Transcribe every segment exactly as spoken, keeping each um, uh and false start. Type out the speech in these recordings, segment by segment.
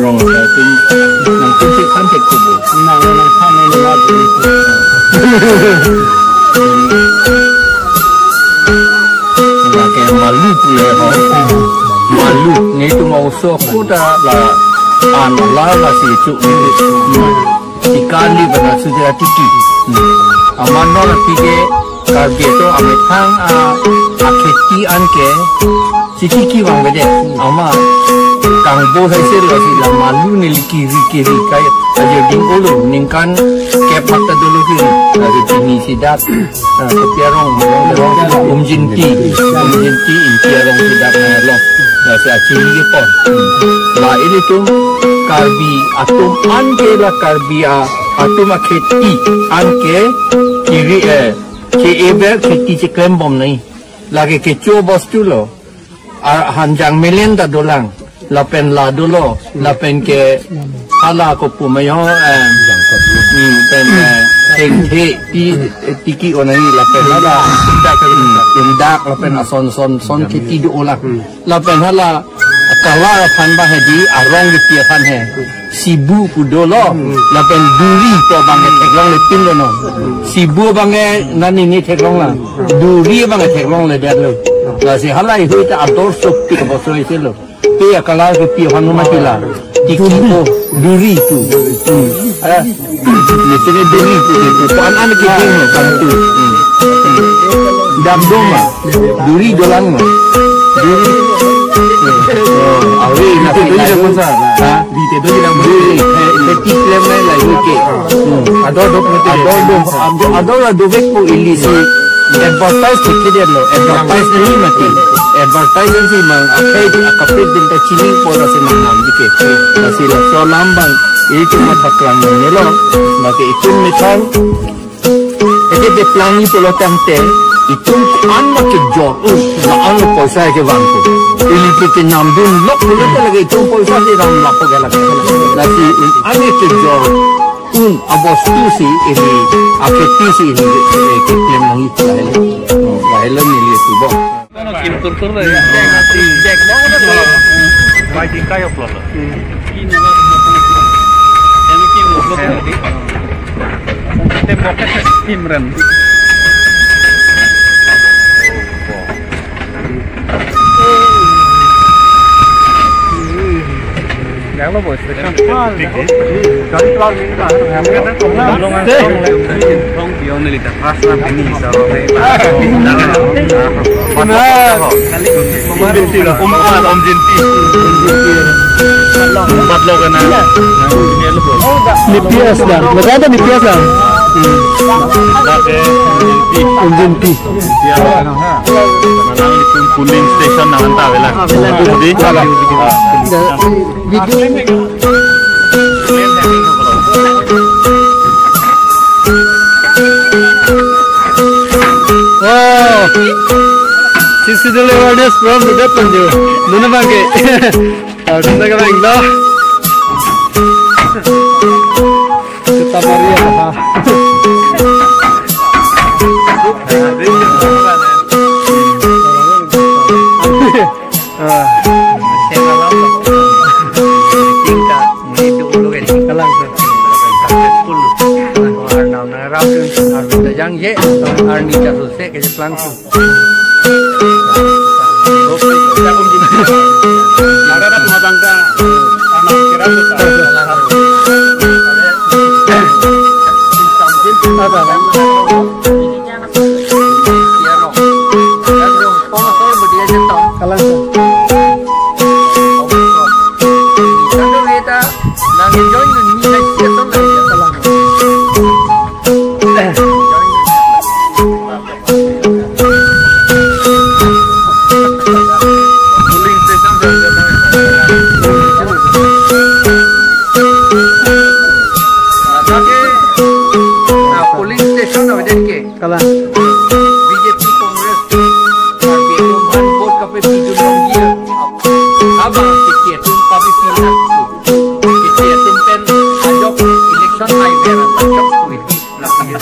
Rong atum nangtum si kan thek kubu. Nang nang kan nang nang. Lake malu pule ho. Malu nelitum oso kuta la an la lasi chu. Ikan di pada sudah tiki. Aman no la pike Karbi atum amethang a, akheti anke chitiki vangvedet. Amat kangbo hai se lasi la malu neli kiri kiri kai ajo ding olo ningkan kep mak ta dolo kiri. Lasi chini sidat, ah, kopi arong, arong, arong, umjinti, umjinti, inti arong sidat na arong. Lasi achini kepon. La ilitum Karbi atum anke la Karbi a, atum akheti anke kiri, eh, ke-ever kheti cheklembom nai. Lake kecho bostu lo. A, hanjang melen ta dolang. Lapen la dolo. Lapen ke hala kopu mayo, eh, hmm, pen, eh, thengthe ti, tiki onai lapen hala. Hmm, indak lapen ason son son kheti do olang. Lapen hala color aphan ba hedi arong kepi aphan he. Sibu pu dolo. Lapen duri pu abang ke theklongle pinlo non. Sibu abang ke nani ni theklonglang. Duri abang ke theklongledetlo. Lasi hala ihui ta ador sopik boso isi lo. Pe a color kepi aphan mati la. Tiki po duri pu. Hmm. Eh, Nitine duri pu, pu, pu, an, an ke ding ho, kan tu. Hmm. Hmm. Dam doma. Duri dolang ma. Duri. Oh, awi na. Duri dolang ma. Ha? Duri, eh, ipeti klem nai la U K. Hmm. Ador do, ador do, ador, ador la dovek po ili si. Advertise thekthedet lo, advertise ni mati. Advertise si mang akhai di akapit din ta chini po lasi mang nam dike. Lasi laso alam abang, itum aphan paklang nelo, maka itum methang, eke de plangi pulo tangte, itum an ma kejor, uh, la an poisa kevang ko. Ili ke kenamdun lok pulo te lake itum poisa de ram lapo ke lake. Lasi an kejor, un abostu si ili, akheti si ili, eh, keklem nangji lahelo. Oh, lahelo neli tu bo. Kim tur tur le. Bai di kayo plot lo. Kim rem. Yang lo boys, station. Gari keluar ni lah. Belum ada. Belum dia ni lihat. Rasa ini sama. Om, om, om Jinti. Empat lo kena. Ini lo boys. Ni P S dah. Mereka ada ni P S dah. Dah ke Jinti. Om Jinti. Ya. Nang itu polling station nang anta vela. Jadi, ah. Video. Oh. Sisi dulu awareness from the depan jo. Nuna bangke. Harus kita ke bang dah. Kita mari ya, ha. Ah. Kalang, sir. Successful. Arnam na rap, arnam da jang je, arni cha su se ke jeplang su. Ada dah rumah tangga, anak kira tu tak. Kalang, sir. Kalang. Polling station avedet ke. Kalang. B J P, Congress, Karbi atum aphan vote kapapidun longji. Abang kiti atum papipi na. Kiti atum pen ajok election ai ber ajok kuiti. Lagi.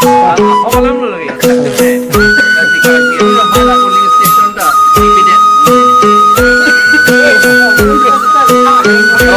Ah, apa lam lo lagi? Lagi Karbi atum aphan polling station ta. Ipidet.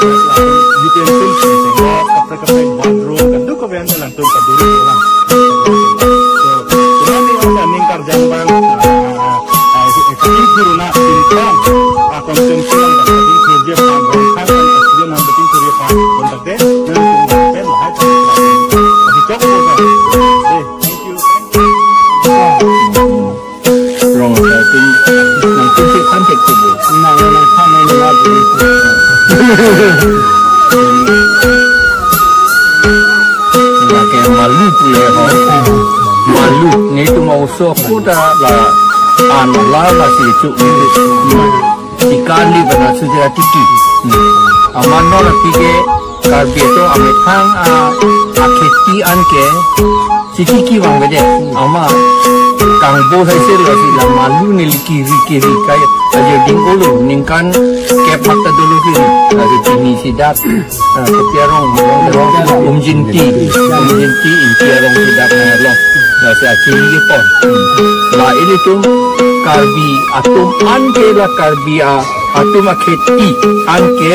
utensils, kaprek kaprek bathroom, kadokave an alangtum kaduri dolang. So, tonight ni ang aning karjang abang, ah, ah, eh, eh, kating thuruna, sintang, ah, constituency lang, kating thurje aphan, rongkhang, ah, student ham kating thurje aphan, kontak de, nangtum pen lahai, ah, di chok ko sa. Eh, thank you, thank you. Rong, eh, tin, nangtum si kan thek tubu. Nang, nang, kan, nang, nang, nang. Lake malu pule ho. Malu, netum oso koda la an la lasi chu. Ikan di bana sudah titi. Amat non aphi ke Karbi atum amethang a, akheti anke chiki kevang bede. Amat kangbo sai se lasi la malu neli kiri kiri kai ajo ding olo ningkan kep hak ta dolo kiri. Lasi pini si dak, ah, kopi arong, arong, arong, Umjinti, Umjinti, Inti arong si dak na lo. Lasi achili kepon. La ilitum Karbi atum anke la Karbi a, atum akheti anke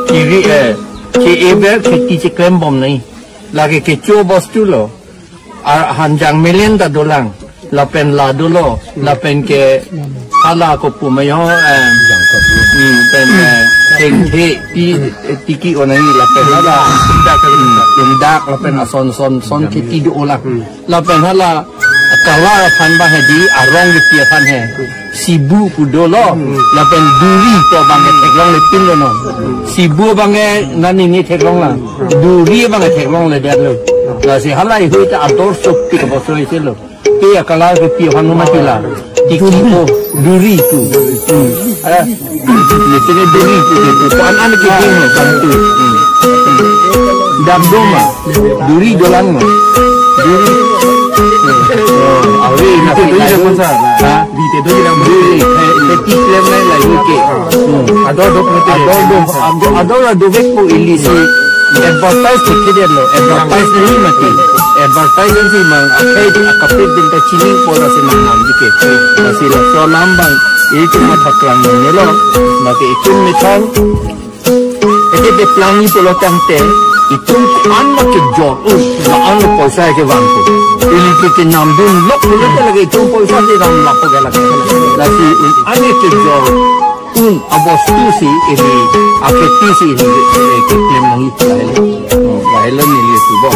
kiri, eh, ke-ever kheti cheklembom nai. Lake kecho bostu lo. Ar hanjang melen ta dolang. Lapen la dolo. Lapen ke hala kopu ma ho, eh, hmm, pen, eh, thengthe ti, tiki onai lapen hala. Dak, hmm, dak lapen ason son son kheti dolang. Lapen hala color aphan ba hedi arong kepi aphan he. Sibu pu dolo, lapen duri pu abang ke theklongle pinlo non. Sibu abang ke nani ni theklong la. Duri abang ke theklongle detlo. Lasi hala ihui ta ador sopik boso isi lo. Pe a color kepi aphan lo mati la. Tiki ko duri tu. Hmm. Eh, Nitine duri tu tu. Ko an an ke ding lo, kan tu. Hmm. Dam doma. Duri dolang lo. Duri. Oh, awi na duri dam sa. Ha? Di te duri dam. Duri. Eh, eh, ti klem nai la yuke. Hmm. Ador do pute. Ador do, ador, ador la dovek ko ili si. Advertise ti kede lo. Advertise ni mati. Advertise si mang akai di akapit din ta chini pola si mang nam dike. Lasi laso alam abang. Itum mathak lang nelo, bagi itum methang, eke de plangi pulo tangte, itum an ma kejor, us, la an lo poisa kevang ko. Ili ke kenamdun lok pulo te lake itum poisa kedam lapu ke lake. Lasi un an kejor, un abostu si ili, akheti si ili, eh, keklem nangji lahelo. Oh, lahelo neli subo.